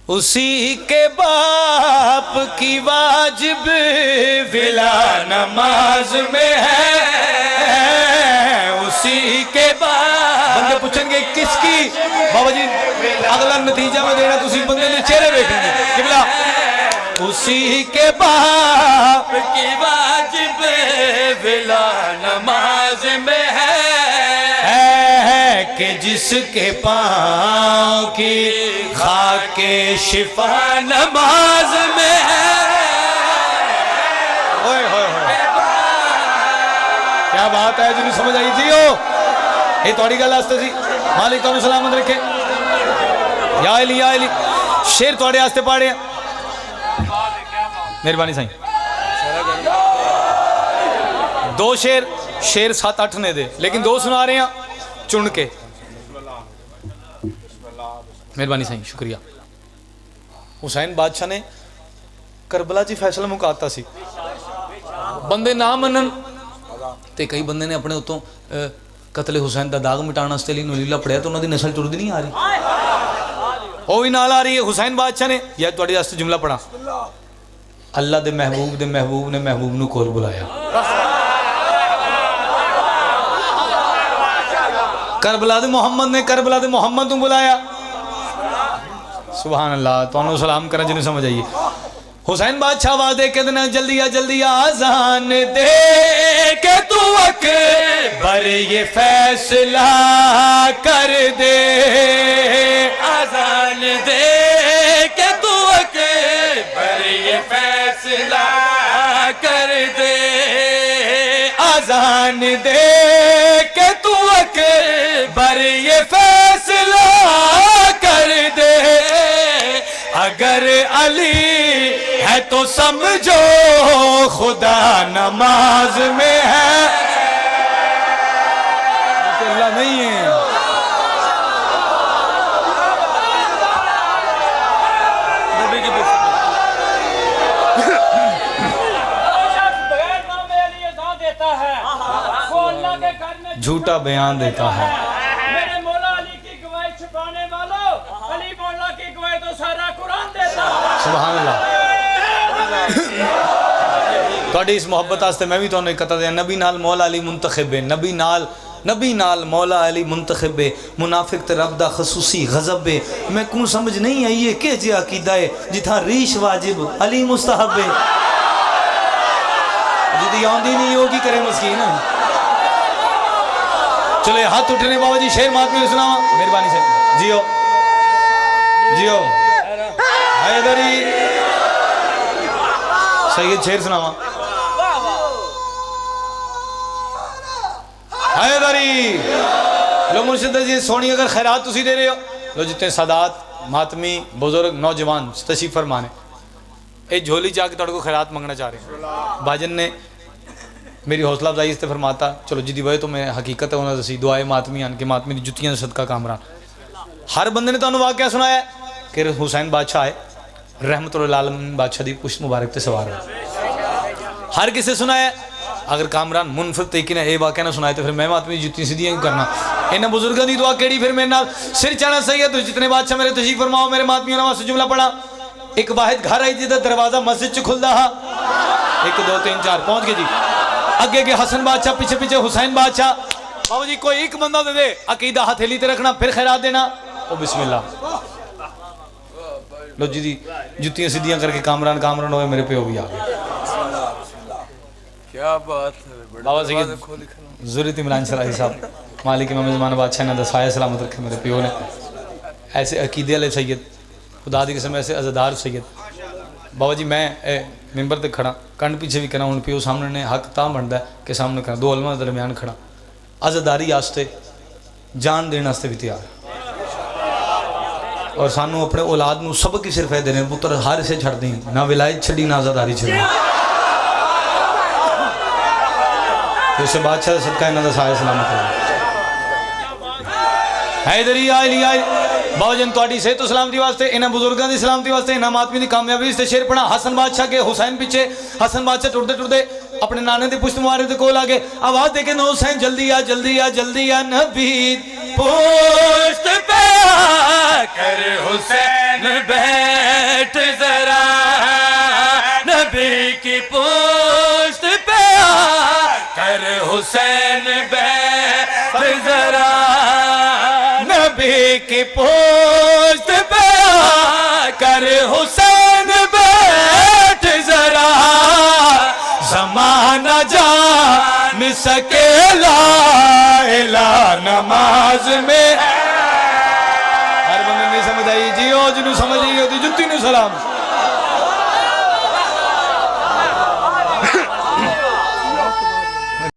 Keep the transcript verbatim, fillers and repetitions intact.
اسی کے باپ کی واجب ولا نماز میں ہے، اسی کے باپ۔ بندے پوچھن گے، "کس کی؟" بابا جی، اگلا نتیجہ میں دینا، تسی بندے نے چہرے ویکھیں گے۔ قبلہ، اسی کے باپ کی واجب ولا نماز میں ہے، ہے، ہے کہ جس کے پاؤں کی خاک شفا نماز میں ہے۔ اوئے ہوئے ہوئے۔ کیا بات ہے جی، سمجھ آئی جی ہو؟ یہ تھوڑی گل واسطے سی۔ مالک تمہیں سلامت رکھے۔ یا علی، یا علی۔ شعر تھوڑے واسطے پڑھ رہے ہیں۔ مہربانی سائیں۔ دو شعر، شعر ست اٹھ نے دے، لیکن دو سنا رہے ہیں چن کے۔ مہربانی سائیں، شکریہ۔ حسین بادشاہ نے کربلا چ فیصلہ مکاتا سی۔ بندے نہ منن تے کئی بندے نے اپنے اتوں، اے، قتل حسین دا داغ مٹان واسطے علی نور اللہ پڑھیا تے انہاں دی نسل ٹردی نہیں آ رہی۔ او وی نال آ رہی ہے۔ حسین بادشاہ نے، یا تہاڈے واسطے جملہ پڑھاں۔ اللہ دے محبوب دے محبوب نے محبوب نو کول بلایا۔ کربلا دے محمد نے کربلا دے محمد نو بلایا۔ سبحان اللہ، تانوں سلام کراں جنوں سمجھ آئی ہے۔ حسین بادشاہ آواز دے کے دینا، "جلدی آ، جلدی آ، اذان دے کے تو اکبر یہ فیصلہ کر دے، اذان دے کے تو اکبر یہ فیصلہ کر دے، اذان دے کے تو اکبر یہ فیصلہ کر دے۔" اگر علی ہے تو سمجھو خدا نماز میں ہے۔ تو اللہ نہیں ہے۔ نبی کی بے عزتی۔ بغیر نام علی اذان دیتا ہے، وہ اللہ کے گھر میں جھوٹا بیان دیتا ہے۔ میرے مولا علی کی گواہی چھپانے والوں، علی مولا کی گواہی تو سارا قرآن دیتا ہے۔ سبحان اللہ۔ تہاڈی اس محبت واسطے میں بھی تانوں ایک قطعہ دیاں۔ نبی نال مولا علی منتخب ہے، نبی نال، نبی نال مولا علی منتخب ہے، منافق تے رب دا خصوصی غضب ہے۔ میں کوں سمجھ نہیں آئی ہے کہ جی عقیدہ ہے جتھاں ریش واجب علی مستحب ہے۔ جدی آندی نہیں ہوگی کرے مسکین۔ چلو، ہاتھ اٹھنے بابا جی، شعر ماتمی نے سناواں۔ مہربانی سائیں۔ جیو۔ جیو۔ حیدری۔ سید شعر سناواں۔ حیدری۔ لو مرشد جی، سونی اگر خیرات تسی دے رہے ہو، لو جتنے سادات، ماتمی، بزرگ، نوجوان تشریف فرمانے۔ اے جھولی چا کے تہاڈے کو خیرات منگنا چاہ رہے ہیں۔ بھاجن نے میری حوصلہ افزائی اس تے فرماتا، چلو جدی وجہ تو میں حقیقت ہے انہاں دسی دعائے ماتمی آن کے ماتمی دی جتیاں دا صدقہ کامران۔ ہر بندے نے تانوں واقعہ سنایا ہے کہ حسین بادشاہ آئے، رحمت للعالمین بادشاہ دی پشت مبارک تے سوار ہوئے۔ ہر کسے سنایا ہے۔ اگر کامران منفرد طریقے نال اے واقعہ نہ سنائے تے پھر میں ماتمی دی جتیاں سیدھیاں کیوں کرنا؟ انہاں بزرگاں دی دعا کیڑی پھر میرے نال؟ سر چانا سید، جتنے بادشاہ میرے تشریف فرماؤ، میرے ماتمی انہاں واسطے جملہ پڑھا۔ ایک واحد گھر آئی جس دا دروازہ مسجد چ کھلدا ہا۔ ایک، دو، تین، چار، پہنچ گئے جی۔ اگے اگے حسن بادشاہ، پیچھے پیچھے حسین بادشاہ۔ بابا جی کوئی ایک بندہ دے دے، عقیدہ ہتھیلی تے رکھنا، پھر خیرات دینا۔ او بسم اللہ۔ لو جی دی جتیاں سیدھیاں کر کے کامران، کامران ہوئے، میرے پیو بھی آ گئے۔ کیا بات ہے، بڑے بابا سید دروازے کھول کے کھڑا۔ ضرورت عمران سراہی صاحب، مالک امام زمان بادشاہ انہاں دا سایہ سلامت رکھے میرے پیو نے۔ ایسے عقیدے والے سید، خدا دی قسم، ایسے عزادار سید۔ بابا جی میں اے ممبر تے کھڑا، کنڈ پیچھے بھی کرا، ہن پیو سامنے نے، حق تاں بندا ہے کہ سامنے کرا، دو علماء دے درمیان کھڑا۔ عزاداری واسطے جان دین واسطے بھی تیار۔ اور سانو اپنے اولاد نو سبق ہی صرف اے دینے، پتر ہر اسے چھڑ دیں، نہ ولایت چھڑی، نہ عزاداری چھڑی۔ تے اسے بادشاہ دا صدقہ انہاں دا سایہ سلامت ہے۔ حیدری آئی لی آئی۔ باو جان تہاڈی صحت و سلامتی واسطے، انہاں بزرگاں دی سلامتی واسطے، انہاں ماتمی دی کامیابی واسطے شعر پڑھا۔ حسن بادشاہ کے حسین پیچھے، حسن بادشاہ ٹردے ٹردے اپنے نانے دے پشت مبارک دے کول آ گئے، آواز دے کے، "نو حسین جلدی آ، جلدی آ، جلدی آ، نبی پشت پہ آ کر حسین۔" بیٹھ ذرا، نبی کی پشت پہ آ کر، حسین بیٹھ ذرا، نبی کی پشت پہ آ کر، حسین بیٹھ ذرا، زمانہ جان سکے لا الہ نماز میں۔ ہر بندے نہیں سمجھ آئی جی، او جنوں سمجھ آئی، او دی جتی نوں سلام۔